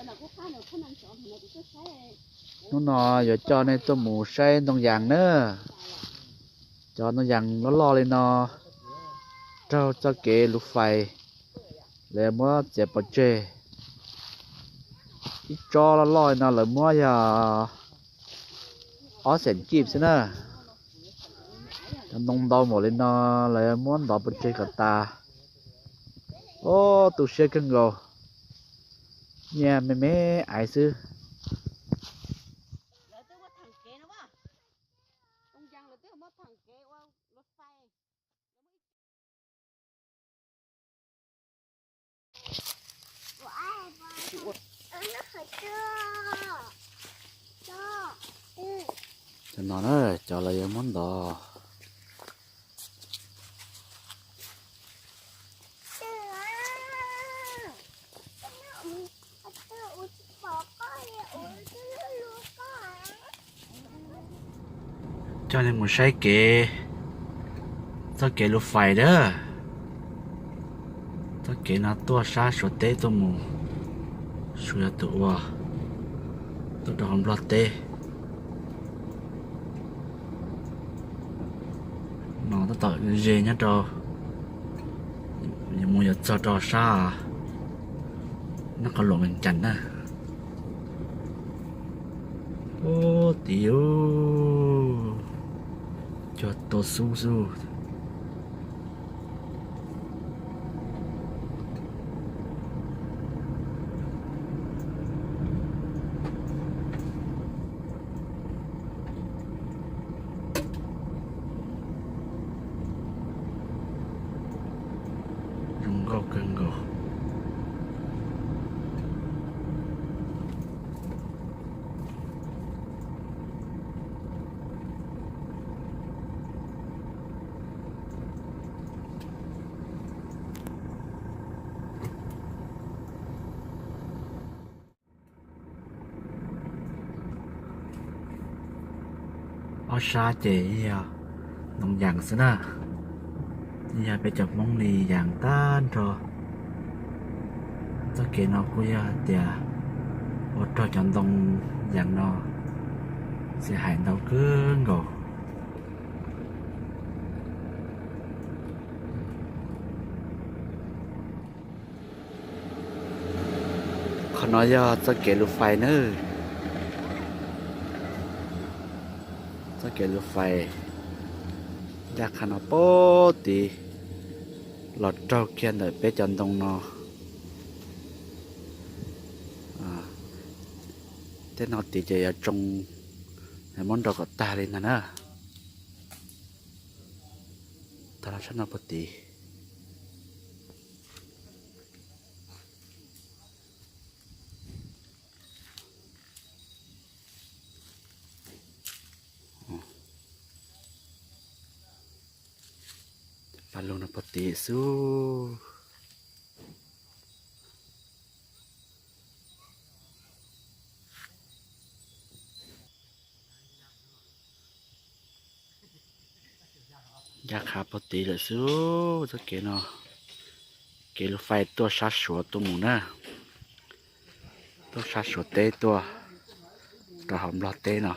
Hnub no yuav coj nej tuaj mus saib ntoo yas na. Cov ntoo yas loj loj li no raug txoj kev lus fais, lawv muab txiav pov tseg. Ib tsob loj loj li no lawv muab yog ob xees kib xwb na. Cov ntoo ntau npaum li no lawv muab ntov pov tseg kom tas. Ob, tu siab kawg nkaus, nyiaj me me aiv xwb. Cov no na, cov lawv yuav muab ntov. Coj nej mus saib kev, txoj kev lus fais dab. Txoj kev no tuaj sab Suav teb tuaj mus, Suav yog tus ua, tuaj rau hauv Nplog teb. No tab tom ze nyob rau, mus yuav txog rau sab Nab Qhov Luam Vees Cas na. Ub, tid, cuag tua xub xwb. Zoo nkauj kawg nkaus. Ob sab ces yog ntoo yas xwb na, yog peb cov Hmoob li yas tag nrho. Txoj kev no kuj yog hais tias ua rau cov ntoo yas no xiam hais ntau kawg nkaus. Qhov no yog txoj kev lus fais na. Txoj kev lus fais ncaj qha no pem tid los raug kiag ntawm peb cov ntoo no. Tej no tid ces yuav tsoo, muab nrau kom tag li ntag na. Tag los sab no pem tid. Pas lug no pem tid xwb. Ncaj qha pem tid lawm xwb. Txoj kev no, kev lus fais tuaj sab Suav tuaj mus na, tuaj sab Suav teb tuaj rau hauv Nplog teb no.